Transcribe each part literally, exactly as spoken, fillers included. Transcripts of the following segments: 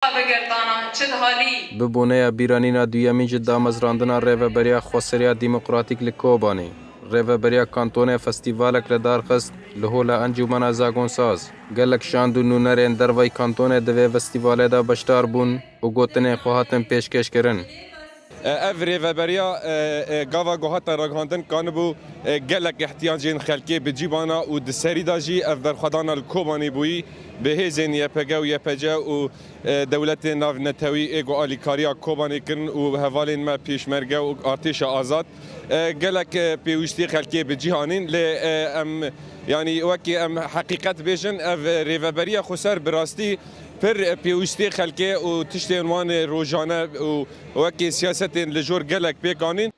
Vegertana çi dihalî. Bi boneya bîranîna duyemîn ji damezrandina Rêveberiya Xweseriya Demokratîk li Kobanê, Rêveberiya Kantonê festîvalek li dar xist li Hola Encûmena Zagonsaz. Gelek şand û nûnerên derveyî kantonê di vê festîvalê de beşdar bûn û gotinên xwe hatin pêşkêşkirin. Ev rêveberiya gava ku hate ragihandin kanibû gelek ihtiyacên xelkê bi cî bana û di serî de jî ev berxwedana li Kobanê bûyî bi hêzên Y P G û Y P C û dewletên navnetewî ê ku alîkariya Kobanê kirin û hevalên me pêşmerge û artêşa azad gelek pêwîstî xelkê bi cî anîn. Lê em, yanî wekî em heqîqet bêjin, ev rêveberiya xweser bi rastî pir pêwîstî xelkê û tiştên wan ê rojane û wekî siyasetên li jor gelek pêk anîn.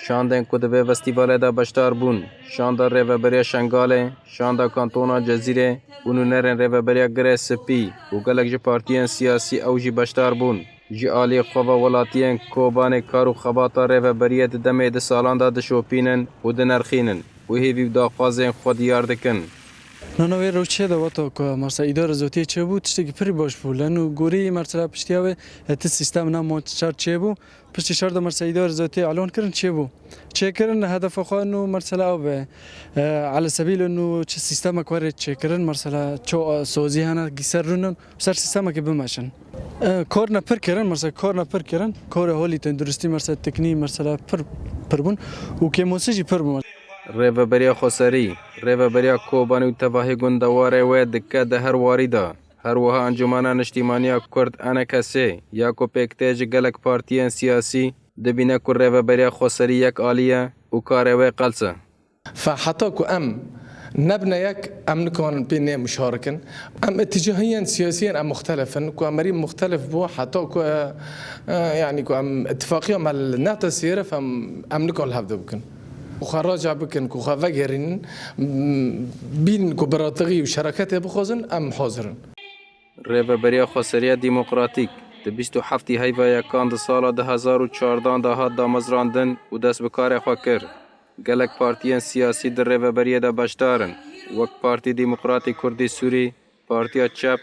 Şandên ku di vê festîvalê de beşdar bûn, şanda Rêveberiya Şengalê, şanda Kantona Cezîrê û nûnerên Rêveberiya Girê Spî û gelek ji partiyên siyasî ew jî beşdar bûn. Ji aliyê xwe ve welatiyên Kobanê kar û xebata rêveberiyê di demê di salan de dişopînin û dinirxînin û hêvî û daxwazên xwe diyar dikin. Nana wê rewşê de weta ku mersa îdara zotiyê çêbû, tiştekî pirî baş bû. Leno gorî mersa piştiya wê, e, ti sîstem na monçar çêbû. Piştî şer de mersa îdara zotiyê elon kirin çêbû. Çêkirin hedefa xwe nû mersela ew be. E, ala sebîl nû çi sîstemek were çêkirin, mersela ço, e, sozî hene gîser rûnin, ser sîstemekê bimeşin. E, korna pir kirin, mersela korna pir kirin. Korê holî tenduristî, mersela teknî, mersela pir, pir bûn. Û kêmosî jî pir bûn. Rêveberiya Xweserî, Rêveberiya Kobanî û tevahî gundewarê wê dike di her warî de. Her wiha Encûmena Niştîmaniya Kurd, N K S, ya ku pêk tê ji gelek partiyên siyasî, dibîne ku Rêveberiya Xweserî yek alî ye û karê wê qels e. Fe heta ku em nebine yek, em nikarin pê nê muşarikin. Em îtîcahiyên siyasiyên em muxtelif in. Ku em merî muxtelif bû, heta ku, e, e, yanî ku em îtifaqiya me li nehte sêref em, em nikan li hev de bikin. Ku xwe raca bikin, ku xwe vegerînin, m, bînin ku biratixî û şereketê bixwazin, em hazir in. Rêveberiya Xweseriya Demokratîk di bîst û heftî heyva yekan di sala du hezar û çardan de hat damezrandin û dest bi karê xwe kir. Gelek partiyên siyasî di rêveberiyê de beşdar in, wek Partî Demokratî Kurdî Sûrî, Partiya Çep,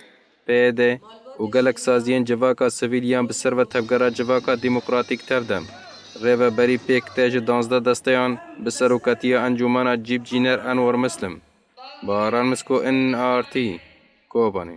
P Y D, û gelek saziyên civaka sivîl yan bi ser ve Tevgera Civaka Demokratîk, TEV-DEM. Rêveberî pêk tê ji danzdeh desteyan bi serokatiya Encûmena Cîbcîner Enwer Muslim. Baran Misko, N R T, Kobanê.